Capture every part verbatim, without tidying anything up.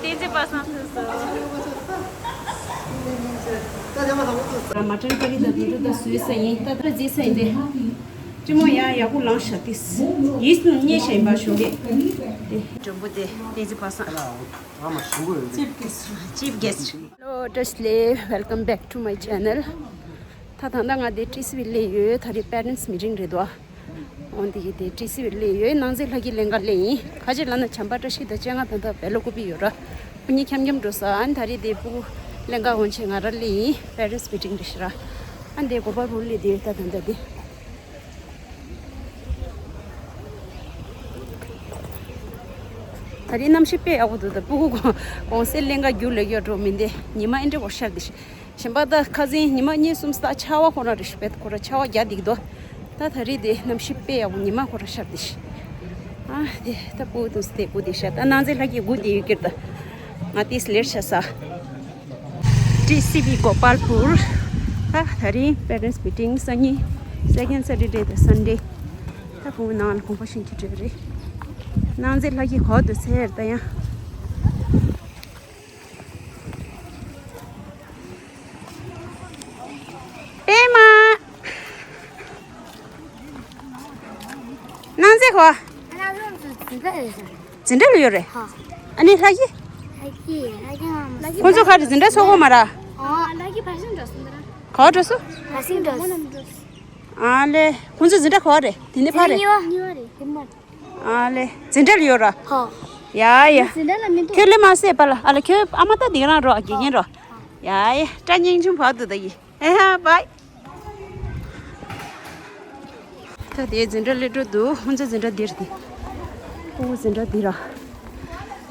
བསྟན་འཛིན་པ་སངས་ཐུག་སོང་། ད་མ་ཏྲན་ཀ་རི་དང་དེ་ཚོ་ད་བཟོས་ས་ཡིན། ད་ད་རྗེས་ས་ཡིན་ཏེ། ལྕི་མོ་ཡང་ཡག་པོ་ལངས་ཤག་ཏིས། ཡིས་ནུ་ཉེ་ཞིང་པ་ཞོག་གེ། དེ་མགྲོན་པོ་དེ་བསྟན་འཛིན་པ་སངས། Chief guest. Hello, བཀྲ་ཤིས་བདེ་ལེགས། Welcome back to my channel. ད་ད་ལྟ་ང་དེ་ཊི་སི་ཝི་སླེབས་ཡོད། ད་རེས་པེ་རེན་སི་མི་ཊིང་རེད་དོ། འོན་ཏེ་གི་དེ་ཊི་སི་ཝི་སླེབས་ཡོད། ནང་རྩེ་ལྷ་སྐྱིད་ལེན་ག་སླེབས་ཡིན། ཁ་ཅིག་ལབ་ན་བྱམས་པ་བཀྲ་ཤིས་དང་སྤྱན་སྔ་ད་ལྟ་བེ་ལ་ཀུ་པི་ཡོད་ར། ཁོ་གཉིས་འཁྱམ་འཁྱམ་འགྲོ་ས། ཨ་ནི་ད་རེས་དེ་ཕྲུ་གུ་ལེན་ག་འོང་ཆེད་ང་ར་སླེབས་ཡིན། པེ་རེན་སི་མི་ཊིང་རེད་ཤག་ར། ཨ་ནི་དེ་གོ་པལ་པུར་སླེབས་དེ་ད་ད་ལྟ་དེ། ད་རེས་གནམ་གཤིས་དཔེ་ཡག་པོ་འདུག་ད་ཕྲུ་གུ་གོང་གོང་གསལ་ལེན་ག་རྒྱུགས་ལ་ཡོད་འགྲོ་མི་འདི་ཉི་མ་ཨེ་འདྲ་བོ་ཤར་དེ། གཞན་པ་ད་ཁ་སང་ཉི་མ་གཉིས་གསུམ་ཙམ་ཆར་པ་ཁོ་རང་རེ་ཞིག་པས་ཁོ་རང་ཆར་པ་རྒྱག་བསྡད་ཀྱི་འདུག་ད་ད་རེས་དེ་གནམ་གཤིས་དཔེ་ཡག་པོ་ཉི་མ་ཁོ་རང་ཤར་དེ་ཤི། ཨ་དེ་ད་ཕྲུ་གུ་དུང་སི་དེ་སྒུག་བསྡད་ཤག་ད་ནང་རྩེ་ལྷ་སྐྱིད་སྒུག་བསྡད་ཡོད་ཀྱི་རེད། ད་ང་ཏིས་ལེར་ཤ་ས། ཊི་སི་ཝི་གོ་པལ་པུར། ད་ད་རིང་པེ་རེན་སི་མི་ཊིང་སང་ཉིན། Second Saturday དང་Sunday། ད་ཕྲུ་གུ་ནང་ལ་དགོངས་པ་བཞེས་རྒྱུ་འདྲ་རེད། ནང་རྩེ་ལྷ་སྐྱིད་གོ་འདུག་ཟེར་ད་ཡང་། པད་མ། ནང་རྩེ་གོ། ང་རང་ཚོ་འཛིན་གྲྭ་ཡོད་ཟེར། འཛིན་གྲྭ་ལ་ཡོད་རེད། ཧ། ཨ་ནི་ལྷ་སྐྱིད། ལྷ་སྐྱིད་ལྷ་སྐྱིད་ང་མ། ཁོང་ཚོ་ག་རེ་འཛིན་གྲྭ་ཚོགས་གོ་མ་ར། ཨ་ལྷ་སྐྱིད་བར་ཤིང་འགྲོ་སོང་ད་ར། ག་བར་འགྲོ་སོང་། བར་ཤིང་འགྲོ་སོང་། ཨ་ལེ། ཁོང་ཚོ་འཛིན་གྲྭ་ག་བར་རེད། དེ་ནས་ཕར་རེད། གཉིས་པ་གཉིས་པ་རེད་དེ་མ། ཨ་ལེ། འཛིན་གྲྭ་ལ་ཡོད་ར། ཧ། ཡ་ཡ། འཛིན་གྲྭ་ལ་མི་འདུག་ཁྱོད་ལས་མ་སད་པ་ལ་ཨ་ལེ་ཁྱོད་ཨ་མ་ད་འདི་ག་རང་རོགས་དགེ་རྒན་རོགས། ཡ་ཡ། སྐྲ་སྙིང་ཆུང་བར་དུ་ད་ཡི། ཨེ་ཧ་བའི། ད་དེའི་འཛིན་གྲྭ་སླེབས་འགྲོ་འདུག་ཁོང་ཚོའི་འཛིན་གྲྭ་འདིར་དེ། ཕྲུ་གུ་འཛིན་གྲྭ་འདི་ར།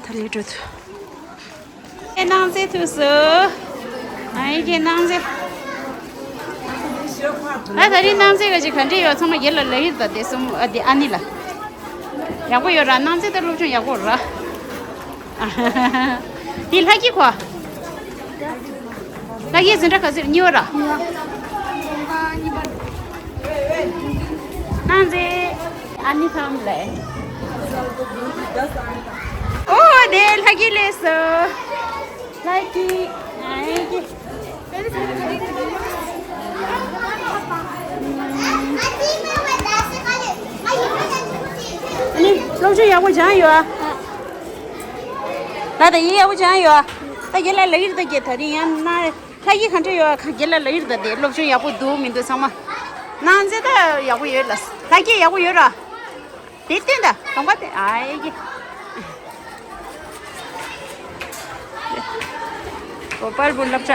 ད་སླེབས་འགྲོ་འདུག་ཨེ་ནང་རྩེ་ཐུག་སོང་། ཨ་ཡི་གེ་ནང་རྩེ། ད་ད་རིང་ནང་རྩེ་ག་ཅིག་ག་འདྲ་ཡོད་ཚང་མ་རྒན་ལ་ལབ་ཡིན་ད་དེ་གསུམ་ཨ་དེ་ཨ་ནི་ལ། ཡག་པོ་ཡོད་ར་ནང་རྩེ་ད་སློབ་སྦྱོང་ཡག་པོ་ར། དེ་ལྷ་སྐྱིད་ཁོ། ལྷ་སྐྱིད་འཛིན་གྲྭ་ག་ཚོད་གཉིས་པ་ར། གཉིས་པ། གཉིས་པ། ནང་རྩེ། ཨ་ནི་ཕམ་ལེ། ཨོ་དེ་ལྷ་སྐྱིད་སླེབས་སོང་། ལྷ་སྐྱིད། ཨ་ཡི་གེ། ཨ་ནི་སློབ་སྦྱོང་ཡག་པོ་སྦྱངས་ཡོད་ཨ། ད་ད་ཡིན་ཡག་པོ་སྦྱངས་ཡོད་ཨ། ད་རྒན་ལགས་ལབ་ཀྱི་རེད་ད་རྒན་ད་རིང་ཡང་ན་ལྷ་སྐྱིད་ག་འདྲ་ཡོད་ཨ། རྒན་ལགས་ལབ་ཀྱི་རེད་ད་དེ་སློབ་སྦྱོང་ཡག་པོ་འདུག་མི་འདུག་ཚང་མ། ནང་རྩེ་ད་ཡག་པོ་ཡོད་ལ། ལྷ་སྐྱིད་ཡག་པོ་ཡོད་ར། དེ་བསྟན་ད་གདོང་པ་དེ་ཨ་ཡི་གེ། གོ་པལ་པུར་སློབ་གྲྭ།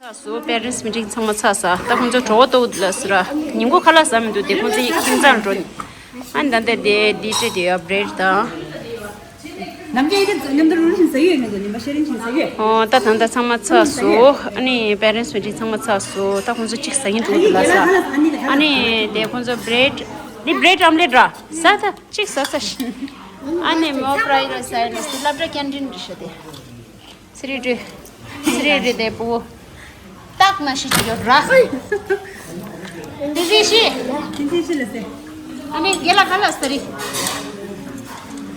ཚགས་སུ་པེ་རེན་སི་མི་ཊིང་ཚང་མ་ཚར་ས། ད་ཁོང་ཚོ་གྲོད་པ་ལྟོགས་འདུག་ལབ་ཟེར་ར། ཉིན་གུང་ཁ་ལག་ཟ་མི་འདུག་དེ་ཁོང་ཚོ་ཁྱིམ་ཚང་ལ་འགྲོ་ནི། ཨ་ནི་ད་ལྟ་དེ་འདི་སྤྲད་དེ་ཡོད་བྷི་རེཌ་དང་། ནམ་རྒྱུན་ཡིན་ན་མཉམ་དུ་རུ་རིན་ཟ་ཡོད་ནི་ཟ་ཉིན་པ་ཤེས་རིན་ཆེན་ཟ་ཡོད། ཨོ་ད་ད་ད་ཚང་མ་ཚགས་སུ། ཨ་ནི་པེ་རེན་སི་མི་ཊིང་ཚང་མ་ཚགས་སུ། ད་ཁོང་ཚོ་གཅིག་ཟ་གིན་འདུག་ལབ་ས། ཨ་ནི་དེ་ཁོང་ཚོ་བྷི་རེཌ། འདི་བྷི་རེཌ་ཨོམ་ལེཊ་ར། ཟ་ད་གཅིག་ཟ་ས་ཤི། ཨ་ནི་མོག་ཕྲའི་རའི་སི་ཟ་ཡོད་ནི་སློབ་གྲྭ་ཀེན་ཊིན་རེད་ཤག་དེ། ཚེ་རིང་ཏྲི། ཚེ་རིང་རི་དེ་བུ། སྟག་ན་ཤི་ཅི་ཡོད་ར། དེ་ཚེ་ཤི། དེ་ཚེ་ཤི་ལ་ཟེར། ཨ་ནི་རྒན་ལགས་ག་ལ་ཟེར་རི།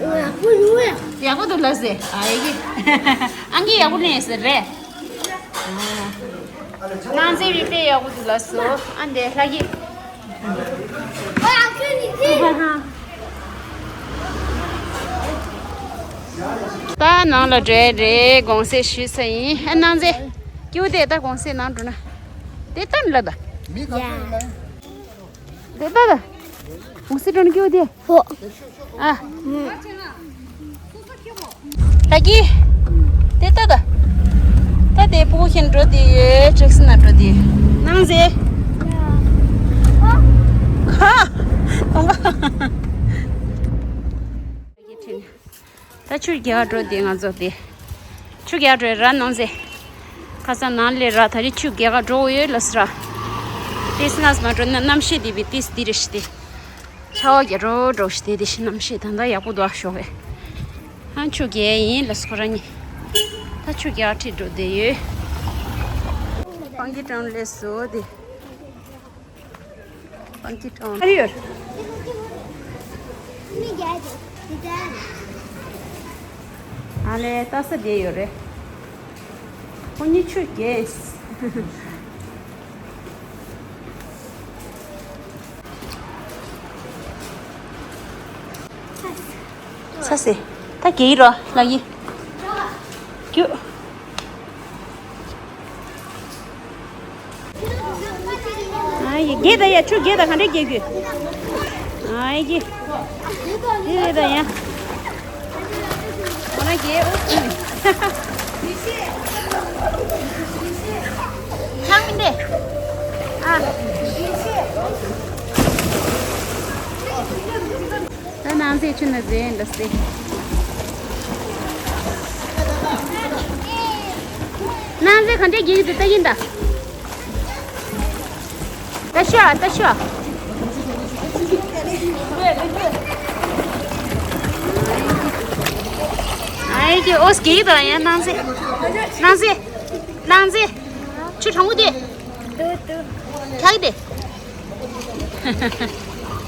ཡག་པོ་ཡོད་ཡ། ཡག་པོ་འདུག་ལ་ཟེར། ཨ་ཡེ་གི། ཨང་ཀི་ཡག་པོ་ལེན་ཟེར་རེད། ནང་རྩེ་བི་དཔེ་ཡག་པོ་འདུག་ལ་སོ། ཨ་འདྲེ་ལྷ་གི། ད་ནང་ལ་འགྲོ་ཡ་རེད། དགོང་ཟས་ཞུས་ཚར་ཡིན། ཨ་ནང་རྩེ། སྐྱིད་པོ་དེ་ད་དགོང་ཟས་ནང་འགྲོ་ན། དེ་ལྟ་ནི་ལ་ད། དེ་ལྟ་ད། དགོང་ཟས་འགྲོ་ན་སྐྱིད་པོ་དེ། ཧོ། ཨ། ད་གི། དེ་ལྟ་ད། ད་དེ་ཕྲུ་གུ་ཁྱེར་འགྲོ་དེ་ཡོད། ཊེག་སི་ནང་འགྲོ་དེ་ཡོད། ནང་རྩེ། ཁ། ཁ། ད་ཆུ་རྒྱག་འགྲོ་དེ་ང་ཚོ་དེ། ཆུ་རྒྱག་འགྲོ་ར་ནང་རྩེ། ཁ་སང་ནང་ལས་ར་ད་རེས་ཆུ་རྒྱག་ག་འགྲོ་ཡོད་ལ་སི་ར། ཏིས་ནས་མ་འགྲོ་ན་གནམ་གཤིས་དེ་བི་ཏིས་དེ་རེ་ཤི་དེ། ཆར་པ་རྒྱག་འགྲོ་འགྲོ་ཤི་དེ་དེ་ཤི་གནམ་གཤིས་ད་ལྟ་ཡག་པོ་འདུག་ཨ་ཤོག་གི། ཨ་ཆུ་རྒྱག་ཡིན་ལ་སི་ཁོ་ར་གཉིས། ད་ཆུ་རྒྱག་ཁྲིད་འགྲོ་དེ་ཡོད། སྤང་གི་གྲོང་ལས་སོ་དེ། སྤང་གི་གྲོང་། ཨ་ཡོད། ཨ་ལས་ལྟ་ས་བསྡད་ཡོད་རེད། ཁོ་གཉིས་ཆུ་རྒྱས། ཚ་སེ། ད་རྒྱག་གི་རོ་ལགས་ཡིན། ཀྱུ། ཨ་ཡེ་རྒྱག་ད་ཡ། ཆུ་རྒྱག་ད། ག་འདྲས་རྒྱག་གི། ཨ་ཡེ་རྒྱག་རྒྱག་ད་ཡ། འོ་ན་རྒྱག་ཨུ་ཚུགས། ཆང་མི་འདྲ། ཨ། ད་ནང་ཟས་ཆུ་ན་ཟས་འདྲ་སེ། ནང་ཟས་ག་འདྲས་རྒྱག་གི་འདུག་ལྟ་གིན་ད། ལྟ་ཤོག་ལྟ་ཤོག་ཨ་ཡེ་ཀྱི་ཨོ་སྐྱིད་དང་ཡང་ནང་ཟས། ནང་ཟས། ནང་ཟས། ཆུ་གྲང་པོ་དེ། ཁྱག་དེ།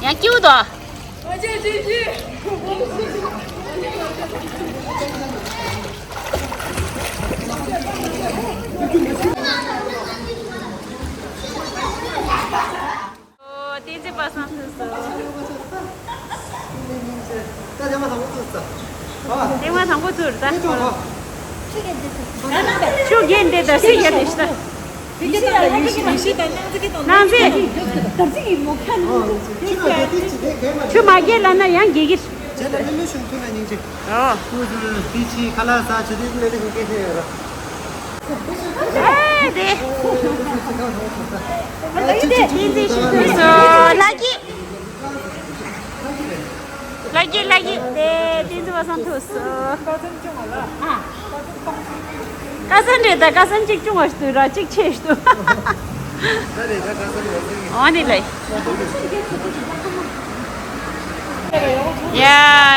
ཡང་སྐྱིད་དོ། ཨོ། བསྟན་འཛིན་པ་སངས་ཐུག་སོང་། ད་ཐེངས་མ་དང་པོ་ཐུག་ས། ཨ། ཐེངས་མ་དང་པོ་ཐུག་རེད་ད། ཆུ་རྒྱག་འདི་ད་སི་རྒྱག་དེ་ཤི་ད། ནང་ཟས། ཆུ་མ་རྒྱག་ལབ་ན་ཡང་རྒྱག་གི། ཨོ། ཨེ་དེ། ལགས་ཀྱི། ལགས་ཀྱི་ལགས་ཀྱི། དེ་བསྟན་འཛིན་པ་སངས་ཐུག་སོང་། ཀ་སན་རེད་ད། ཀ་སན་གཅིག་ཆུང་བ་ཞིག་འདུག་ར། གཅིག་ཆེ་ཞིག་འདུག་ཨོ་ནི་ལེ། ཡ་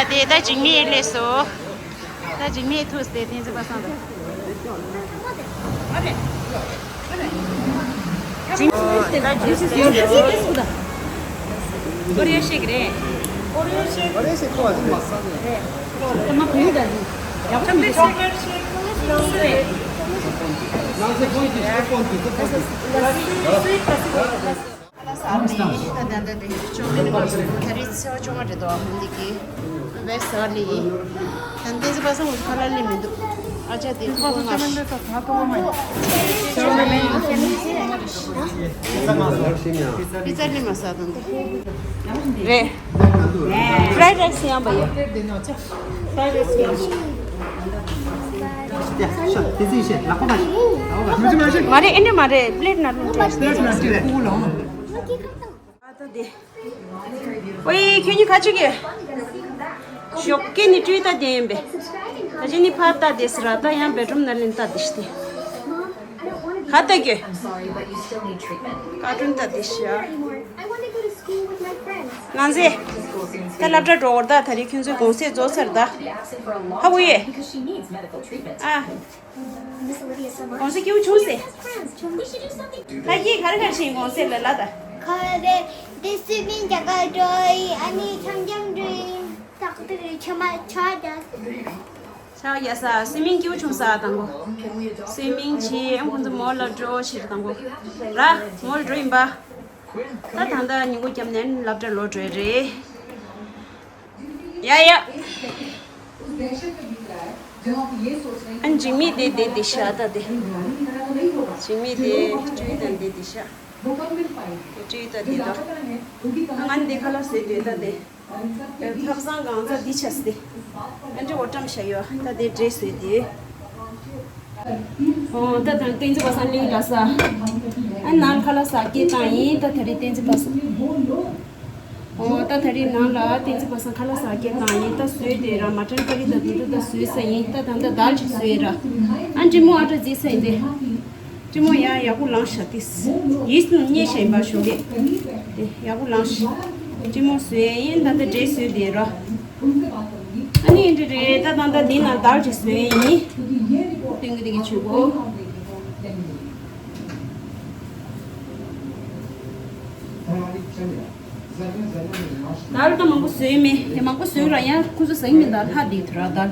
དེ་ད་འཇིགས་མེད་སླེབས་སོང་། ད་འཇིགས་མེད་ཐུག་སྟེ་བསྟན་འཛིན་པ་སངས་དང་། འཇིགས་མེད་ད་འཇིགས་མེད་ཐུག་སྟེ། ཀོ་རི་ཡ་ཤེག་རེད། ཀོ་རི་ཡ་ཤེག་ཀོ་རི་ཡ་ཤེག་ཐུག་པ་ཟིན་པ་སངས་རེད། ད་མ་བུ་ད་ཟིན། ཡག་པོ་མི་ཟིན། ཁ་ལག་ཟ་ནས་ད་ད་ད་དེ་ཅོག་ལེ་མ་ཟ། ད་རེས་ཚེས་པ་བཅོ་ལྔ་རེད་དོ། འདི་གི་བེ་ཟ་ལེ་ཡིན། ད་འདི་ཚེ་པ་སངས་ཁ་ལག་ལེ་མི་འདུག་ཨ་ཅག་དེ་ཁོ་ང་ཅོག་ལེ་མ་ཡིན། པི་ཙ་ལེ་མ་ཟ་དང་འདུག་རེད། ཕ་རའེ་རའེ་སི་ཡང་པ་ཡོད། མ་རེད། ཨེ་འདྲ་མ་རེད། པི་ལེཊ་ནང་ལ་བླུགས་ཏེ། ཨ་ད་དེ། ཨོའི་ཁྱོད་གཉིས་ཁ་ཅིག་གི། ཞོགས་ཀས་ནི་སྤྲུལ་ལྟ་དེ་ཡིན་པས། ད་ཅི་ནི་ཕར་ལྟ་དེ་ཟེར་ར། ད་ཡང་བེད་རུམ་ནང་ལ་ལྟ་དེ་ཤི་སྟེ། ཁ་ལྟ་གི། ཀར་ཊུན་ལྟ་དེ་ཤི་ཡ། ང་ཚེ། ད་སློབ་གྲྭ་འགྲོ་བར་ད། ད་རེས་ཁྱོད་ཚོའི་གུང་སེང་རྫོགས་ཚར་ད། ཧ་གོ་ཡེ། ཨ། གུང་སེང་སྐྱིད་པོ་བྱུང་སེ། ད་ཡིན་ག་རེ་ག་རེ་བྱས་གུང་སེང་ལ་ལ་ད། ག་རེ། འདི་སུ་མིན་རྒྱ་གར་འགྲོ་ཡི། ཨ་ནི་འཆམ་འཆམ་འགྲོ་ཡི། ཏག་ཏག་རེད། ཆ་མ་ཆ་རྒྱ། ཆ་རྒྱ་ས་སུ་མིན་སྐྱིད་པོ་བྱུང་ས་དང་པོ། སུ་མིན་བྱས་ཁོང་ཚོ་མོ་ལ་འགྲོ་ཕྱིར་དང་པོ། ར་མོ་ལ་འགྲོ་ཡིན་པ། ད་ད་ལྟ་ཉིན་གུང་རྒྱབ་ནས་སློབ་གྲྭ་ལོག་འགྲོ་ཡི་རེད། ཡ་ཡ། ཨ་འཇིགས་མེད་དེ་དེ་དེ་ཤ་ད་དེ། འཇིགས་མེད་དེ་སྤྲེའུ་དང་དེ་དེ་ཤ། དེ་སྤྲེའུ་དང་དེ་དང་། ཨ་ང་འདི་ཁ་ལག་ཟས་དེ་ད་དེ། ཐབ་ཚང་གང་ཚ་འདི་ཆ་སྟེ། ཨ་འདྲེ་འོ་བཀྲམ་ཤ་ཡོད་ད་དེ་འདྲེ་ཟས་དེ། ཨོ་ད་ད་བསྟན་འཛིན་པ་སངས་གླིང་འདྲ་ས། ཨ་ནང་ཁ་ལག་ཟ་སྐད་བཏང་ཡིན་ད་ད་རེས་བསྟན་འཛིན་པ་སངས། ཨོ་ད་ད་རེས་ནང་ལ་བསྟན་འཛིན་པ་སངས་ཁ་ལག་ཟ་སྐད་བཏང་ཡིན་ད་བཟོས་དེ་ར་མ་ཊན་ཀ་རི་ད་དུ་དུ་ད་བཟོས་ས་ཡིན་ད་ད་ད་དལ་ཅིག་བཟོས་ར། ཨ་འདྲེ་མོ་ཨ་འདྲ་བཟས་ས་ཡིན་དེ། འདྲེ་མོ་ཡ་ཡག་པོ་ལངས་ཤག་ཏིས། ཡིས་ནུ་རྙེད་ཤ་ཡིན་པ་ཞོགས་ཀས། དེ་ཡག་པོ་ལངས་ཤག་འདྲེ་མོ་བཟོས་ཡིན་ད་ད་འདྲེ་བཟོས་དེ་ར། ཨ་ནི་འདི་རེད་ད་ད་ད་འདི་ན་དལ་ཅིག་བཟོས་ཡིན། ཏིང་གི་ཏིང་གི་ཆུ་གོ། དལ་ད་མང་པོ་བཟོས་མེད་དེ་མང་པོ་བཟོས་ར་ཡང་ཁོ་ཚོ་ཟ་གི་མི་འདུག་ལྷ་འདི་ཐུ་ར་དལ།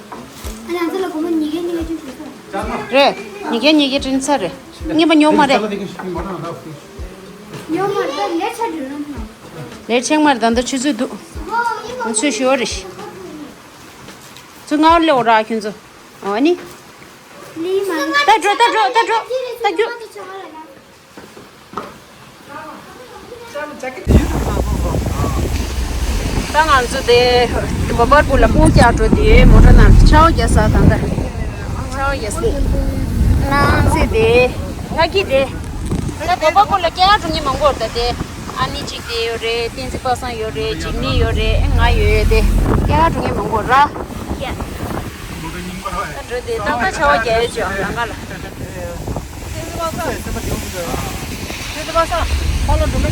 ཨ་ནི་ང་ཚོ་ལ་སྒོར་མོ་ཉིས་བརྒྱ་ཉིས་བརྒྱ་བྱིན་ཚར། རེད། ཉིས་བརྒྱ་ཉིས་བརྒྱ་བྱིན་ཚར་རེད། གཉིས་པ་ཉོ་མ་རེད། ཉོ་མ་རེད། ད་ལས་ཆ་འགྲོ་ལམ་ན། ལས་ཆེན་མར་ད་ལྟ་ཆུ་ཚོད་འདུག་ང་ཚོས་ཞུ་བ་རེད། ཚུར་ང་ལ་ལེའོ་ར་ཁྱོད་ཚོ། ཨོ་ནི། ད་འགྲོ་ད་འགྲོ་ད་འགྲོ། ད་རྒྱུགས། ད་ང་ཚོ་དེ་བོ་པར་པུ་ལ་སྤུ་རྒྱག་འགྲོ་དེ་མོ་ཊ་ནང་ཆའོ་རྒྱག་ས་དང་ད་ཆའོ་རྒྱག་ས་ནང་སེ་དེ་ང་གི་དེ་ང་བོ་པར་པུ་ལ་རྒྱག་འགྲོ་ཉི་མང་པོ་ད་དེ་ ཨ་ནི་གཅིག་དེ་ཡོད་རེད། བསྟན་འཛིན་པ་སངས་ཡོད་རེད། འཇིགས་མེད་ཡོད་རེད། ང་ཡོད་ཡོད་དེ། སྐྱེ་ཁ་འགྲོ་མཁན་མང་པོ་ར། ཡ། ད་འགྲོ་དེ་ཏག་ཏག་ཆར་པ་རྒྱག་ཡོད་ཅོ་ལམ་ཁ་ལ། བསྟན་འཛིན་པ་སངས། བསྟན་འཛིན་པ་སངས། ཕར་ལ་འགྲོ་མཁན།